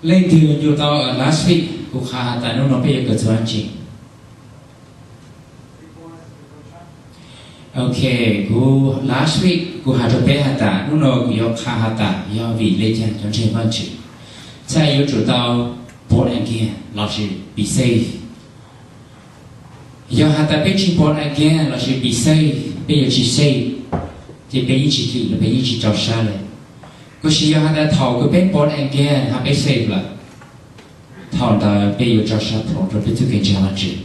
Leej twg nco tau last week kuv qha has tas hnub no peb yuav kawm txog dab tsi? Ok, kuv last week kuv hais rau peb has tas hnub no kuv yuav qha has tas yog vim le caag cov ntseeg Vaajtswv txhaj yuav tsum tau born again lossis be saved. Yog has tas peb tsi born again lossis be saved, peb yuav tsi saved, ces peb yeej tsi dim los peb yeej tsi rau sab le. Tab sis yog has tas thaum kws peb born again hab peb saved lawm, thaum ntawd peb yuav rau sab plhuav rau peb txuj kev ntseeg Vaajtswv.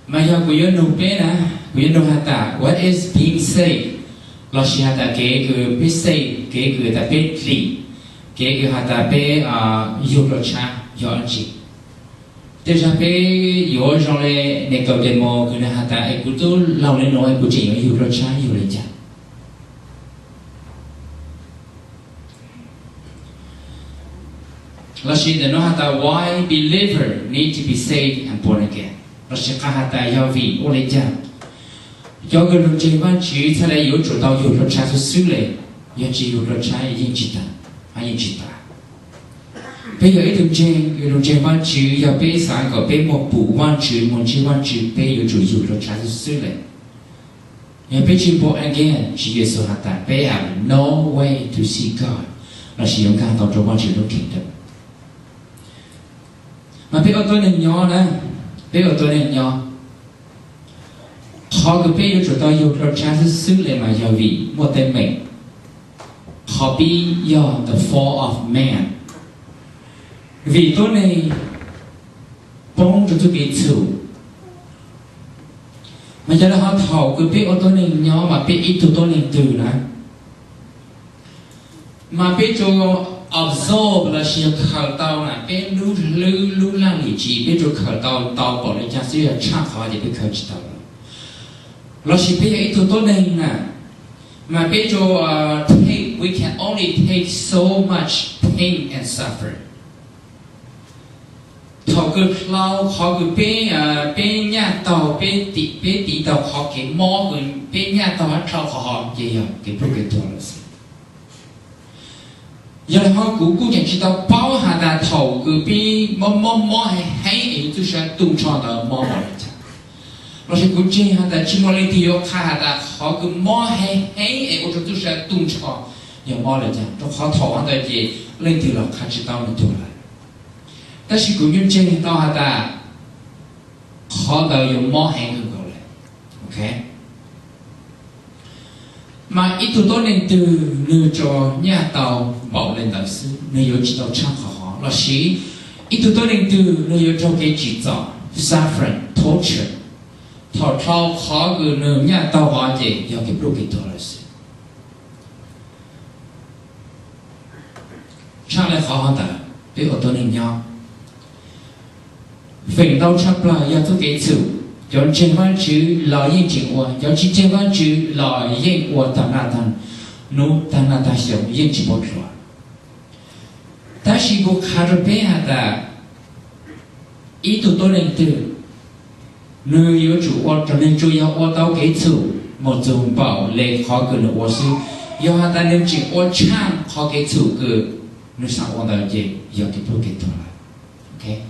Mas yog kuv yuav nug peb na, kuv yuav nug has tas what is being saved, lossis has tas kev kws peb saved, kev kws tas peb dim, kev kws has tas peb yug rau tshab yog dab tsi? Tej zag peb yuav zoo le Nikodemos kws nwg has tas es kuv tub laug le nuav es kuv tseem yuav yug rau tshab yug le caag? Lossis ntawm no has tas why believer need to be saved and born again, lossis qha has tas yog vim ua le caag cov kws lug ntseeg Vaajtswv txhaj le yuav tsum tau yug rau tshab xwb xwb le, yog tsi yug rau tshab yeej tsi tas, yeej tsi tas. Peb yog ib tug ntseeg, lug ntseeg Vaajtswv yog peb xaav kom peb moog pum Vaajtswv, moog ntsib Vaajtswv, peb yuav tsum yug rau tshab xwb xwb le. Yog peb tsi born again, Tswv Yexus has tas peb have no way to see God, lossis yuav nkaag tau rau Vaajtswv lub kingdom. Mas peb ua tuab neeg nyob na, peb ua tuab neeg nyob, qhov kws peb yuav tsum tau yug rau tshab xwb xwb le mas yog vim muaj teeb meem, qhov pib yog the fall of man, vim tuab neeg poob rau txuj kev txhum. Mas yog le hov thaum kws peb ua tuab neeg nyob mas peb ib tug tuab neeg twg na, mas peb tsuas absorb lossis yog khaws tau na peb lub hlwb lub laj lim tsiv, peb tsuas khaws tau ntau npaum le caag xwb, yog tshaaj qhov ces peb khaws tsi tau. Lossis peb yog ib tug tuab neeg na, mas peb tsuas take, we can only take so much pain and suffering. Thaum kws dlhau qhov kws peb, peb nyaj taug, peb tiv, peb tiv taug qhov kev mob kws peb nyaj taug hab dlhau qhov hov ces yog kev pluj kev tuag lawm xwb. Yog le hov kuv kuj tseem tsi tau paub has tas thaum kws peb mob mob mob heev heev es yug txuj sa tu nrho ntawd mob npaum le caag, lossis kuv ntseeg has tas tsi muaj leej twg yuav qha has tas qhov kws mob heev heev es ua rau txuj sa tu nrho yog mob le caag, rau qhov thaum hov ntawd ces leej twg los qha tsi tau nwg tug lawm. Tab sis kuv nyuaj ntseeg tau has tas qhov ntawd yuav mob heev kawg nkaus le. Mas ib tug tuab neeg twg nwg tsuas nyaj tau npaum le ntawd xwb, nwg yuav tsi tau tshaaj qhov hov, lossis ib tug tuab neeg twg nwg yuav raug kev tsim txom, suffering, torture, thaum dlhau qhov kws nwg nyaj taug hov ces yog kev pluj kev tuag lawm xwb. Tshaaj le qhov hov ntawd peb ua tuab neeg nyob, feem ntau tshaj plawg yog txuj kev txhum. Cov ntseeg Vaajtswv los yeej tseem ua, cov tsi ntseeg Vaajtswv los yeej ua taag naj taag nub taag naj taag xyoo yeej tsi paub dlua. Tab sis kuv qha rau peb has tas ib tug tuab neeg twg, nwg yuav tsum ua, nwg tsuas yog ua tau kev txhum moog txug npaum le qhov kws nwg ua xwb. Yog has tas nwg tseem ua tshaaj qhov kev txhum kws nwg xaav ua ntawd ces yog kev pluj kev tuag lawm.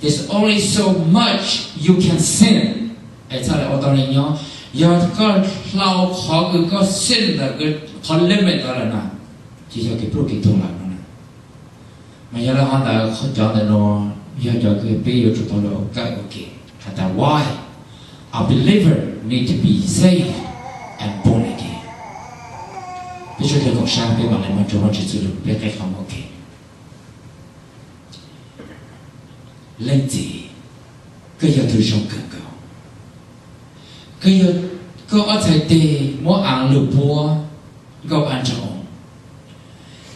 There's only so much you can sin es txhaj le ua tau neeg nyob. Yog koj dlhau qhov kws koj sin ntawd, qhov limit ntawd lawm na, ces yog kev pluj kev tuag lawm no na. Mas yog le hov ntawd cov ntawm no yog cov kws peb yuav tsum tau lug kawm ua ke has tas why a believer need to be saved and born again. Peb sawv daws koom sab peb mam le mloog rua Vaajtswv txuj lug peb qe qhov muaj ke. Leej txiv, koj yog tug zoo kawg nkaus. Koj yog, koj ob txhais teg muab aav lug puab Nkauj Ab Nraug Oo.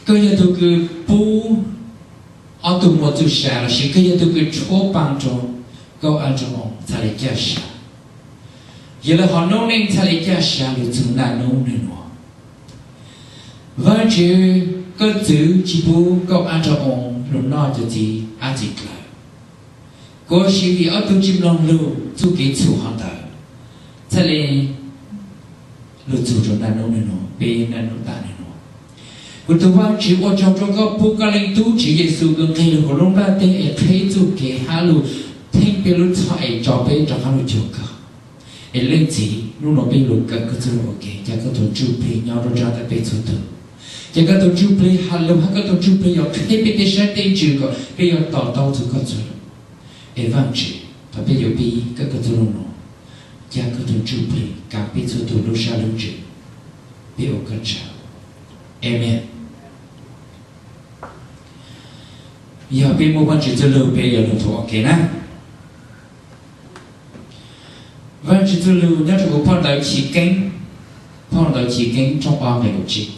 Koj yog tug kws pub ob tug muaj txuj sa, lossis koj yog tug kws tshuab paa rua Nkauj Ab Nraug Oo txhaj le caj sa. Yog le hov noob neej txhaj le caj sa lug txug naj nub nwg nuav. Vaajtswv, koj txwv tsi pub Nkauj Ab Nraug Oo lug noj cov txiv ab txiv dlawg. Kuv siv vim ob tug tsi mloog lug txuj kev txhum hov ntawd, Txhaj le lug txug rua naj nub nub nuav, peb naj nub tas nub nuav. Kuv tug Vaajtswv, ua tsaug rua koj pub koj Leej Tub Tswv Yexus kws nqeg lug huv lub nplajteb es qheb txuj kev hab lug theej peb lub txhoj es tso peb rov qaab lug cuag koj. Es Leej Txiv, nub nuav peb lug kawm koj txuj lug ua ke, ca koj tug Ntsuj Plig nyob rua nrug ntawm peb txhua tug. Ca koj tug Ntsuj Plig has lug hab koj tug Ntsuj Plig yuav qheb peb tej sab tej ntsws kom peb yuav to taub txug koj txuj lug. Es Vaajtswv, thaus peb yuav pib kawm koj txuj lug nuav, ca koj tug Ntsuj Plig kav peb txhua tug lub sab lub ntsws. Peb ua koj tsaug. Amees. Yog peb muaj Vaajtswv txuj lug peb yuav lug thaus ua ke na. Vaajtswv txuj lug nyob rua huv phau ntawv Chiv Keeb, phau ntawv Chiv Keeb tshooj ob nqe kaum tsib.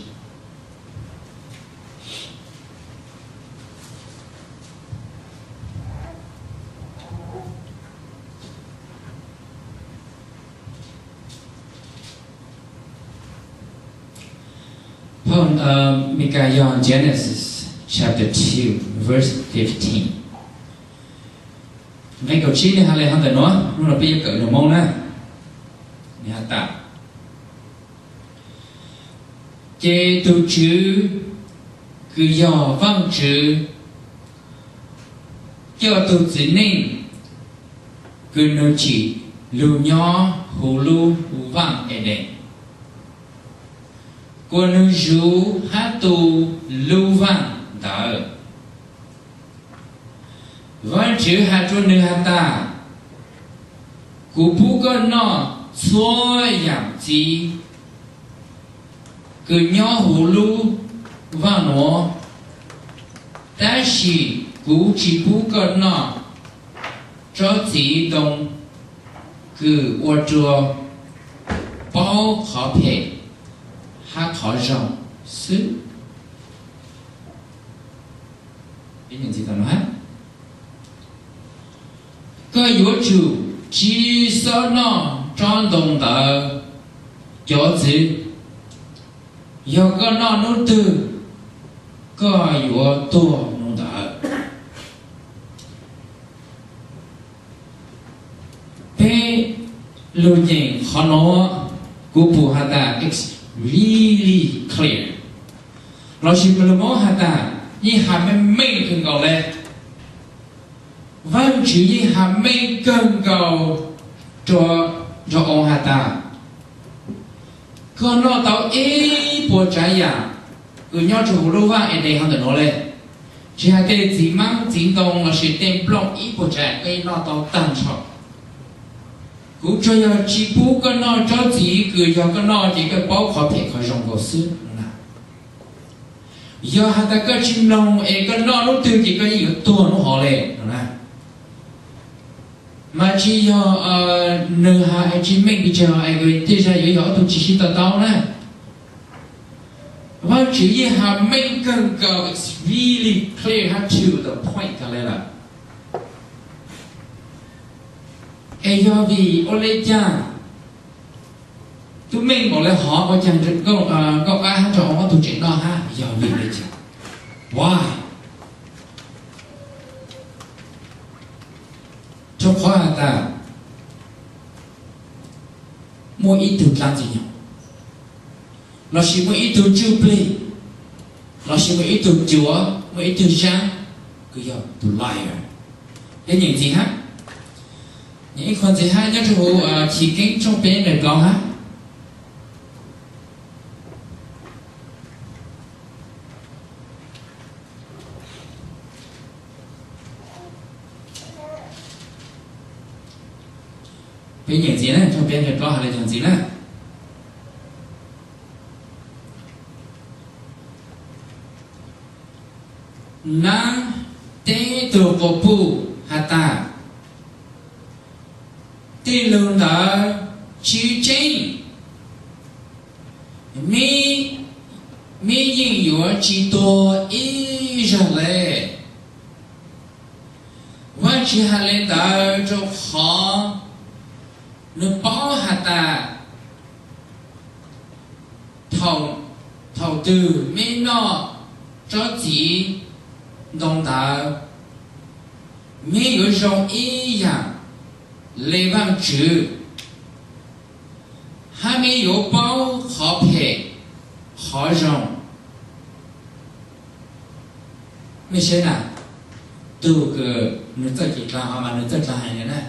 Phau, Meskas yog Genesis chapter two, verse fifteen. Nqe kaum tsib nwg has le hov ntawm nuav, nub nuav peb yuav kawm lug Moob na. Nwg has tas, ces tug Tswv kws yog Vaajtswv coj tug txiv neej kws nwg tsim lug nyob huv lub vaaj Edees, kuas nwg zuv hab tu lub vaaj ntawd. Vaajtswv has rua nwg has tas, kuv pub koj noj txhua yaam txiv kws nyob huv lub vaaj nuav, tab sis kuv tsi pub koj noj tsob txiv ntoo kws ua rua paub qhov phem hab qhov zoo xwb. Koj yuav tsum tsi xob noj tsob ntoo ntawd, cov txwv, yog koj noj nub twg, koj yuav tuag nub ntawd. Peb lug nyeem qhov nuav, kuv pum has tas it's really clear, lossis lug Moob has tas yeej has meej meej kawg nkaus le. Vaajtswv yeej has meej kawg nkaus rua, rua Oos has tas, koj noj tau ib puas tsav yaam kws nyob rua huv lub vaaj Edees hov ntawm nuav le, tsi has tej txiv maab txiv ntoo lossis tej nplooj ib puas tsav yaam koj yeej noj tau taag nrho. Kuv tsuas yog tsi pub koj noj tsob txiv kws yog koj noj ces koj paub qhov phem qhov zoo nkaus xwb no na. Yog has tas koj tsi mloog es koj noj nub twg ces koj yeej yuav tuag nub hov le no na. Mas tsi yog nwg has es tsi meej pes tsawg es tej zag yuav yog ob tug tsi sib to taub na. Vaajtswv yeej has meej kawg nkaus, it's really clear hab to the point kawg le lawm. Es yog vim ua le caag tub meej npaum le hov ua caag Nkauj Qaab hab rua Oos ob tug tseem noj hab, yog vim le caag? Why? Rua qhov has tas muaj ib tug dlaab ntxwg nyoog, lossis muaj ib tug ntsuj plig, lossis muaj ib tug cuav, muaj ib tug zaab, kws yog tug liar. Peb nyeem ntxiv hab, nyeem ib qho ntxiv hab nyob rua huv Chiv Keeb tshooj peb nqe plaub hab. Peb nyeem ntxiv na, tshooj peb nqe plaub has le caag ntxiv na. Naab teb tug quas puj has tas, tej lug ntawd tsi tseeb. Meb, meb yeej yuav tsi tuag ib zag le. Vaajtswv has le ntawd rua qhov nwg paub has tas thaum, thaum twg meb noj tsob txiv ntoo ntawd, meb yuav zoo ib yaam le Vaajtswv. Hab meb yuav paub qhov phem qhov zoo. Mej saib na, tug kws nwg txawj cim dlaag hov mas nwg txawj dlaag hais li na: